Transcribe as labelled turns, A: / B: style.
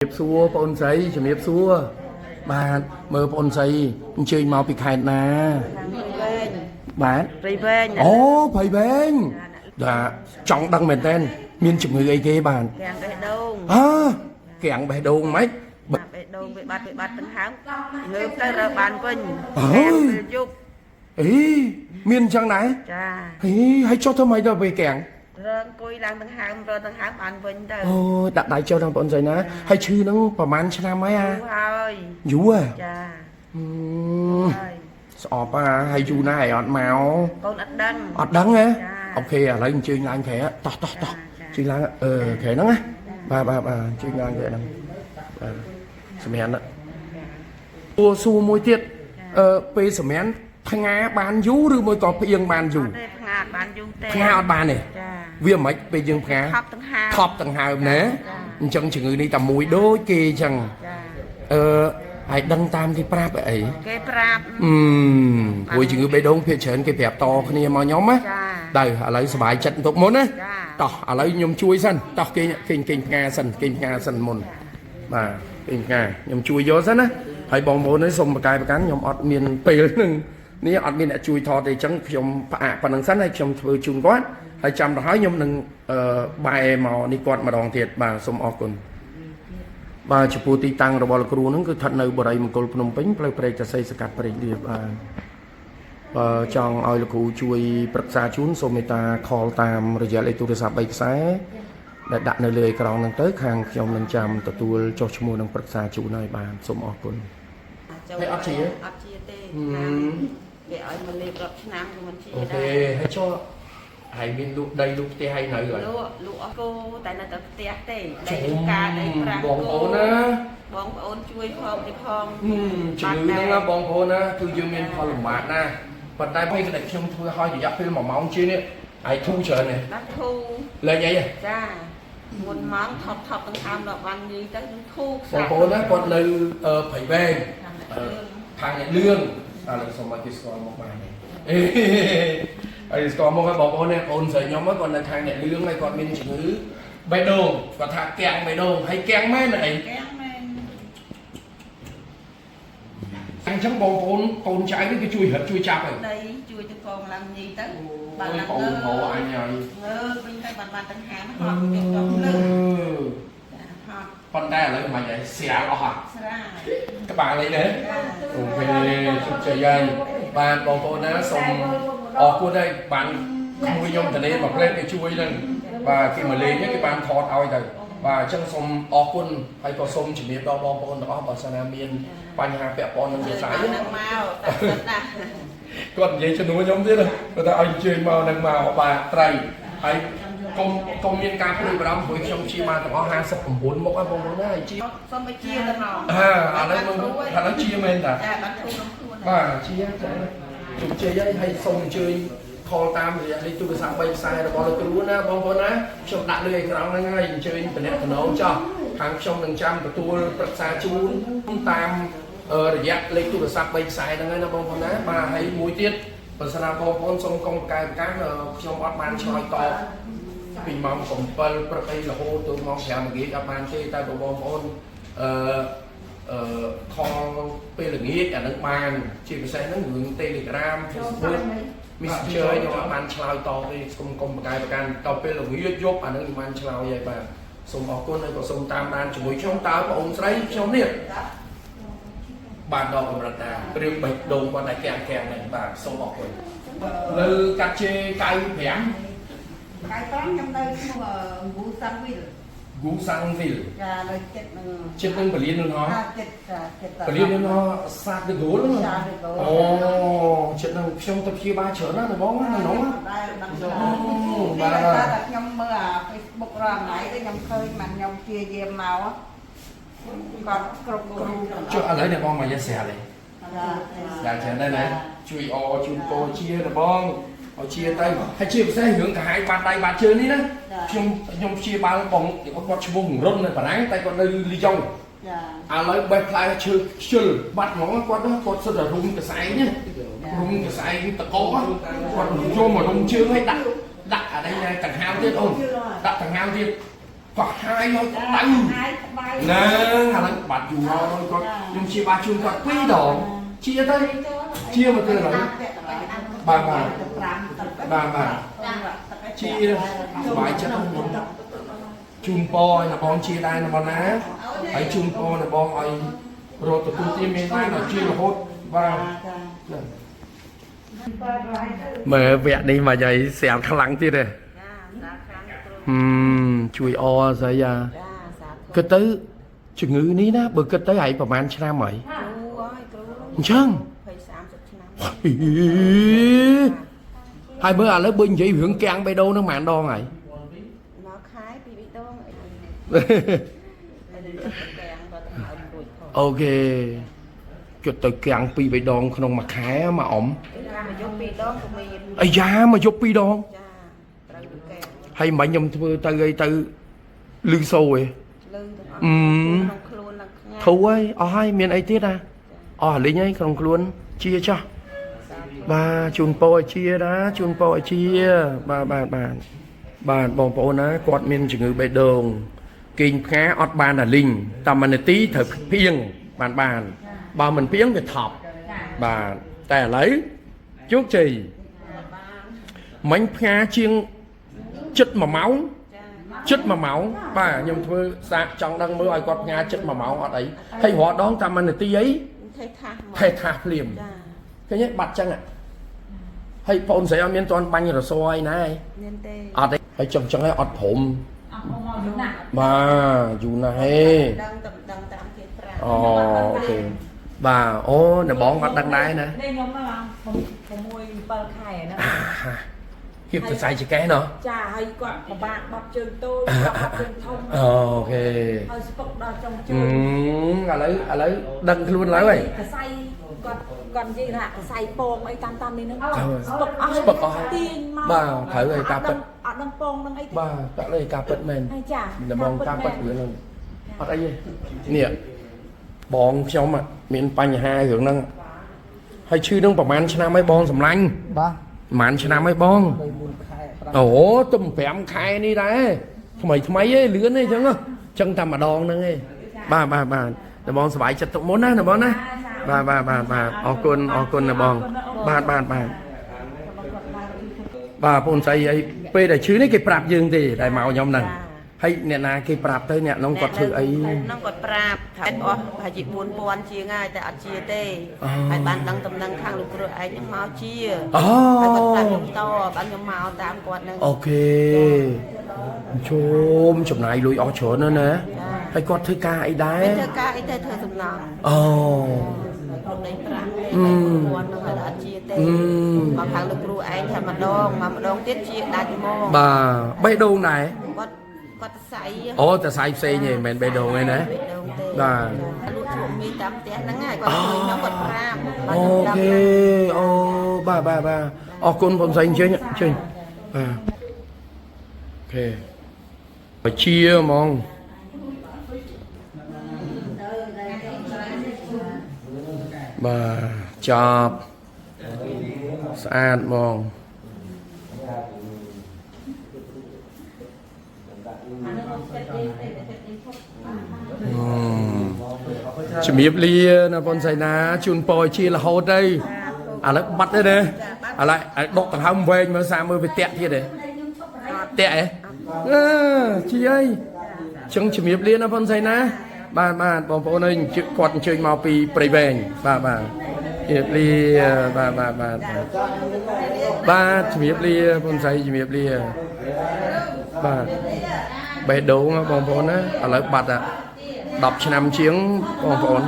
A: ជំរាបសួរបងអូនស្រីជំរាបសួរបាទមើលបងអូនស្រីអញ្ជើញមកពីខេត្តណា
B: ខាងព្រៃវែង
A: បាទ
B: ព្រៃវែង
A: អូព្រៃវែងបាទចង់ដឹងមែនតើមានជំងឺអីគេបាទ
B: ខាងបេះដូង
A: អើកាំងបេះដូងម៉េច
B: បាត់បេះដូងវាបាត់វាបាត់ទាំងហើមងើបទៅរើបានវិញ
A: អើយ
B: ពេលយប់
A: អីមានអញ្ចឹងដែរ
B: ចា
A: ហីហើយចុះធ្វើម៉េចដល់ពេលកាំង
B: រើអង្គុយឡើងទាំងហើមរើទាំងហើមបានវិញទៅ
A: អូដាក់ដៃចុះដល់បងអូនស្រីណាហើយឈឺហ្នឹងប្រហែលឆ្នាំហើយអា
B: យូរហើយ
A: យូរហ៎
B: ចា
A: ហឹម
B: ហើយ
A: ស្អប់អាហើយយូរណាស់ហើយអត់មក
B: កូនអត់ដឹង
A: អត់ដឹងហ៎
B: ចា
A: OK ឥឡូវអញ្ជើញឡើងក្រែតោះតោះតោះ
B: ចា
A: អញ្ជើញឡើងអឺក្រែហ្នឹងណាបាទបាទបាទអញ្ជើញឡើងក្រែហ្នឹងបាទសម្រានណាសួរសួរមួយទៀតអឺពេលសម្រានផ្ងាបានយូរឬមួយក៏ផ្អៀងបានយូរ
B: អត់ទេផ្ងាអត់បានយូរទេ
A: ផ្ងាអត់បានទេ
B: ចា
A: វាមិនពេលយើងផ្ងា
B: ថប់ទាំងហើម
A: ថប់ទាំងហើមណា
B: ចា
A: អញ្ចឹងជំងឺនេះតែមួយដូចគេអញ្ចឹង
B: ចា
A: អឺហើយដឹងតាមគេប្រាប់អី
B: គេប្រាប់
A: អឺព្រោះជំងឺបេះដូងភាគច្រើនគេប្រាប់តគ្នាមកខ្ញុំណា
B: ចា
A: ទៅឥឡូវសប្បាយចិត្តបន្ទុកមុនណា
B: ចា
A: តោះឥឡូវខ្ញុំជួយសិនតោះគេគេគេផ្ងាសិនគេផ្ងាសិនមុនបាទគេផ្ងាខ្ញុំជួយយកសិនណាហើយបងប្អូននេះសូមប្រកាយប្រកាន់ខ្ញុំអត់មានពេលនឹងនេះអត់មានអ្នកជួយថតទេអញ្ចឹងខ្ញុំផ្អាកប៉ុណ្្នឹងសិនហើយខ្ញុំធ្វើជូនគាត់ហើយចាំទៅហើយខ្ញុំនឹងអឺបែរមកនេះគាត់ម្ដងទៀតបាទសូមអរគុណបាទចំពោះទីតាំងរបស់លោកគ្រូហ្នឹងគឺស្ថិតនៅបរិយមង្គលភ្នំពេញផ្លូវព្រែកតាសីសង្កាត់ព្រែកលៀបបាទ បើចង់ឲ្យលោកគ្រូជួយប្រឹក្សាជូនសូមមេត្តាខលតាមរយៈលេខទូរស័ព្ទ3ខ្សែដែលដាក់នៅលើអេក្រង់ហ្នឹងទៅខាងខ្ញុំនឹងចាំទទួលចុះឈ្មោះនិងប្រឹក្សាជូនឲ្យបានសូមអរគុណ
B: ចូល
A: ហើយអត់ជា
B: អត់ជាទេ
A: ហឹម
B: គេឲ្យមកលេបរាប់ឆ្នាំក៏មិនជា
A: អូខេ
B: ដែរ
A: ហើយចុះហើយមានលក់ដីលក់ផ្ទះហើយនៅហើយ
B: លក់លក់អស់គោតែនៅតែផ្ទះទេ
A: ជុ
B: ដី
A: ំ
B: ការដីប្រាក់
A: បងប្អូនណា
B: បងប្អូនជួយផងទីផង
A: ហឹមជំងឺហ្នឹងណាបងប្អូនណាគឺយើងមានផលលំបាកណាស់ប៉ុន្តែពេលដែលខ្ញុំធ្វើឲ្យរយៈពេល1ម៉ោងជាងនេះហើយធូរច្រើនទេ
B: បាត់ធូរ
A: លេងអីហ៎
B: ចាមុនម៉ោងថប់ថប់ទាំងហើមដល់បានញីទៅនឹងធូរខ្
A: បងប្អូនណាគាត់នៅអឺព្រៃវែងអឺខាងអ្នកលឿងឥឡូវសូមឲ្យគេស្គាល់មកបានអេហើយស្គាល់មកហើយបងប្អូននេះបងប្អូនស្រីខ្ញុំហ្នឹងគាត់នៅខាងអ្នកលឿងហើយគាត់មានជំងឺបេះដូងគាត់ថាកាំងបេះដូងហើយកាំងមែនអី
B: កែងមែន
A: អញ្ចឹងបងប្អូនកូនចៅនេះគេជួយរត់ជួយចាប់ហើយ
B: ដីជួយទៅកងឡើងញីទៅ
A: អូយ
B: ឡើង
A: បងប្អូនហៅអញហើយ
B: ងើបវិញទៅបានបានទាំងហើមហ
A: អឺ
B: ត់ជុំដល់ភ្លើងចាហត់
A: ប៉ុន្តែឥឡូវមិនហើយស្រាលអស់ហ่ะ
B: ស្រាល
A: ក្បាលអីណា
B: ចា
A: OK ជោគជ័យហើយបាទបងប្អូនណាសូមអរគុណហើយបានក្មួយខ្ញុំតនេមកផ្លេតគេជួយហ្នឹងបាទគេមកលេងហ្នឹងគេបានថតឲ្យទៅបាទអញ្ចឹងសូមអរគុណហើយក៏សូមជំរាបដល់បងប្អូនទាំងអស់បើសិនណាមានបញ្ហាពាក់ព័ន្ធនឹងវិស័យ
B: នឹងមកតែសិនណា
A: គាត់និយាយជំនួសខ្ញុំទៀតគាត់ថាឲ្យអញ្ជើញមកនឹងមកបាទត្រូវហើយកុំកុំមានការព្រួយបារម្ភព្រោះខ្ញុំជាបានទាំងអស់59មុខហើយបងប្អូនណាហើយជា
B: សូមឲ្យជាទៅមក
A: អាឥឡូវមើលឥឡូវជាមែនតា
B: ចាបានធូរក្នុងខ្លួន
A: បាទជាចាជោគជ័យហើយហើយសូមអញ្ជើញខលតាមរយៈលេខទូរស័ព្ទ3ខ្សែរបស់លោកគ្រូណាបងប្អូនណាខ្ញុំដាក់លើអេក្រង់ហ្នឹងហើយអញ្ជើញតំណែងចោះខាងខ្ញុំនឹងចាំទទួលប្រឹក្សាជូនតាមរយៈលេខទូរស័ព្ទ3ខ្សែហ្នឹងហើយណាបងប្អូនណាបាទហើយមួយទៀតបើសិនណាបងប្អូនសូមកុំកែប្រកាន់ខ្ញុំអត់បានឆ្លើយតបពីម៉ោង7ព្រឹកអីរហូតទៅម៉ោង5ល្ងាចអត់បានទេតែបងប្អូនអឺ អឺខលពេលល្ងាចអានឹងបានជាពិសេសហ្នឹងរឿង Telegram Facebook Messenger ខ្ញុំអត់បានឆ្លើយតបទេគុំគុំបកាយប្រកាន់តពេលល្ងាចយប់អានឹងខ្ញុំបានឆ្លើយហើយបាទសូមអរគុណហើយក៏សូមតាមដានជាមួយខ្ញុំតើបងអូនស្រីខ្ញុំនេះបានដល់កម្រិតណារឿងបេះដូងគាត់តែកាំងកាំងហ្នឹងបាទសូមអរគុណនៅកាត់ជេ95
C: កាយត្រង់ខ្ញុំនៅឈ្មោះហ្គូសាំងវីល
A: គូសាំងវីល
C: ចានៅចិត្តនឹង
A: ចិត្តនឹងពលាននោះហ៎
C: ថាចិត្តចាចិត្ត
A: ពលាននោះហ៎សាទដគោល
C: សាទដគោល
A: អូចិត្តនឹងខ្ញុំទៅព្យាបាលច្រើនណាស់ណាបងណានៅនោះណា
C: ដែរដឹង
A: អូ
C: បា
A: បាទ
C: ទតែខ្ញុំមើលអា Facebook រាល់ថ្ងៃទៅខ្ញុំឃើញមិនខ្ញុំព្យាយាមមកគាត់គ្រប់គ្រូទាំង
A: ចុះឥឡូវអ្នកបងមកយ៉ាស្រាលទេ
C: ចា
A: យ៉ាងច្រើនដែរណាជួយអជូនកោជាណាបងឲ្យជាទៅហើយជាពិសេសរឿងកាហាយបាត់ដៃបាត់ជើងនេះណាខ្ញុំខ្ញុំព្យាបាលបងគាត់ឈ្មោះរុននៅបារាំងតែគាត់នៅលីយ៉ុង
C: ចា
A: ឥឡូវបេះផ្លែឈើខ្ជិលបាត់ហ្មងគាត់គាត់សិតតែរុំកសែងណារុំកសែងតកគាត់យកមករុំជើងឲ្យដាក់ដាក់អានេះកង្ហាវទៀតអូនដាក់កង្ហាវទៀត ក៏ហាយហើយក្តៅ
C: ហើយក្តៅ
A: ហ្នឹងឥឡូវបាត់យូរហើយគាត់ខ្ញុំជាបាជូនគាត់ពីរដងជាទៅជាមកទៅឥឡូវបាទបាទបាទបាទជាសบายចិត្តមុនជូនពរឲ្យណាបងជាដែរណាបងណាហើយជូនពរណាបងឲ្យរត់ទទួលទានមានបានឲ្យជារហូតបាទមើលវគ្គនេះមកយាយស្រាលខ្លាំងទៀតទេ
B: ចាសាខាងគ្រូ
A: ហឹមជួយអស្អីអា
B: ចាសាធុ
A: គិតទៅជំងឺនេះណាបើគិតទៅហើយប្រហែលឆ្នាំហើយ
B: គ្រូហើយគ្រូ
A: អញ្ចឹង
B: 20 30ឆ្នាំ
A: ហីហើយមើលឥឡូវបើនិយាយរឿងកាំងបេះដូងហ្នឹងប៉ុន្មានដងហើយ
B: មកខែពីរដងអីកាំងក៏ទៅហើយរួចផង
A: OK គិតទៅកាំងពីរបីដងក្នុងមួយខែមកអ៊ំ
B: គេមកយកពីរដងក៏មាន
A: អាយ៉ាមកយប់ពីរដង
B: ចាត្រូវកាំង
A: ហើយមិញខ្ញុំធ្វើទៅអីទៅលឺសូរឯង
B: លឺទាំងអស់
A: អឺ
B: ក្នុងខ្លួនឡើងខ្ញា
A: ធូរហើយអស់ហើយមានអីទៀតអាអស់លីងហើយក្នុងខ្លួនជាចាស់បាទជូនពរឲ្យជាណាជូនពរឲ្យជាបាទបាទបាទបាទបងប្អូនណាគាត់មានជំងឺបេះដូងគេងផ្កាអត់បានអាលីងតាមមួយនាទីត្រូវភៀងបានបានបើមិនភៀងវាថប់បាទតែឥឡូវជោគជ័យមិញផ្កាជាងចិត្ត1ម៉ោង ចិត្ត1ម៉ោងបាទខ្ញុំធ្វើសាកចង់ដឹងមើលឲ្យគាត់ផ្ញើចិត្ត1ម៉ោងអត់អីហើយរាល់ដងតាមមួយនាទីអី
B: ថេថាសមក
A: ថេថាសភ្លាម
B: ចា
A: ឃើញទេបាត់ចឹងហ่ะហើយបងស្រីអត់មានតន់បាញ់រសអីណាឯង
B: មានទេ
A: អត់ទេហើយចង់ចឹងឯងអត់ព្រម
D: អត់មកយូរណាស់
A: បាទយូរណាស់ឯង
B: ដឹងតែដឹងតាមគេប្រាប់
A: អូ OK បាទអូនបងអត់ដឹងដែរណា
D: នេះខ្ញុំឡើង6 7ខែហ្នឹង
A: គៀបសរសៃចកេះណោះ
D: ចាហើយគាត់ពិបាកបត់ជើងតូចគាត់បត់ជើងធំ
A: OK
D: ហើយស្ពឹកដល់ចុងជើ
A: អឺ
D: ង
A: ឥឡូវឥឡូវដឹងខ្លួនឡើយហើយ
D: កសៃគាត់គាត់និយាយថាកសៃពងអីតាមតាមនេះហ្នឹងស្ពឹកអស់
A: ស្ពឹកអស់
D: ទាញមក
A: បាទត្រូវហើយការពិត
D: អត់ដឹងពងនឹងអីទេ
A: បាទតាក់លេការពិតមែន
D: ហើយចា
A: តែបងការពិតរឿងហ្នឹងអត់អីទេនេះបងខ្ញុំอะមានបញ្ហារឿងហ្នឹងហើយឈឺហ្នឹងប្រហែលឆ្នាំហើយបងសម្លាញ់
E: បាទ
A: ប្រហែលឆ្នាំហើយបង
E: 3 4ខែ5
A: អូទំ5ខែនេះដែរថ្មីថ្មីឯងលឿនឯងចឹងហ៎ចឹងតែម្ដងហ្នឹងឯងបាទបាទបាទតែបងសប្បាយចិត្តទុកមុនណាណាបងណាបាទបាទបាទបាទអរគុណអរគុណណាបងបាទបាទបាទបាទបងស្រីអីពេលដែលឈឺនេះគេប្រាប់យើងទេដែលមកខ្ញុំហ្នឹងហើយអ្នកណាគេប្រាប់ទៅអ្នកនោះគាត់ធ្វើអី
B: ហ្នឹងគាត់ប្រាប់ថាអស់ប្រហែលជា4000ជាងហើយតែអត់ជាទេ
A: អូ
B: ហើយបានដឹងតំណែងខាងលោកគ្រូឯងហ្នឹងមកជា
A: អូ
B: ហើយគាត់ប្រាប់ខ្ញុំតបានខ្ញុំមកតាមគាត់ហ្នឹង
A: OK ជុំចំណាយលុយអស់ច្រើនណាស់ណាហើយគាត់ធ្វើការអីដែរ
B: មិនធ្វើការអីទេធ្វើសំណង
A: អូ
B: ខ្លួនឯងប្រាក់ទេ
A: អឺ
B: 4000ហ្នឹងហើយអត់ជាទេ
A: អឺ
B: មកខាងលោកគ្រូឯងថាម្ដងមកម្ដងទៀតជាដាច់មក
A: បាទបេះដូងដែរ
B: គាត់គាត់សៃ
A: អូតែសៃផ្សេងឯងមិនមែនបេះដូងឯណា
B: បេះដូងទេ
A: បាទ
B: លក់ជក់មីតាមផ្ទះហ្នឹងហើយគាត់ឃើញខ្ញុំគាត់ប្រាប់បាន
A: អូ
B: ខ្ញុំដឹង
A: ខេអូបាទបាទបាទអរគុណបងស្រីអញ្ជើញអញ្ជើញបាទអូខេបជាហ្មងបាទចប់ស្អាតហ្មង ជំរាបលាណាបងសៃណាជូនពរឲ្យជារហូតទៅឥឡូវបាត់ទេណាឥឡូវឲ្យដកដង្ហើមវែងមើលសាមើលវាតាក់ទៀតទេតាក់ហ៎អឺជាអីចឹងជំរាបលាណាបងសៃណាបាទបាទបងប្អូនអើយគាត់អញ្ជើញមកពីព្រៃវែងបាទបាទជំរាបលាបាទបាទបាទបាទបាទជំរាបលាបងសៃជំរាបលាបាទបេះដូងបងប្អូនណាឥឡូវបាត់អា10ឆ្នាំជាងបងប្អូន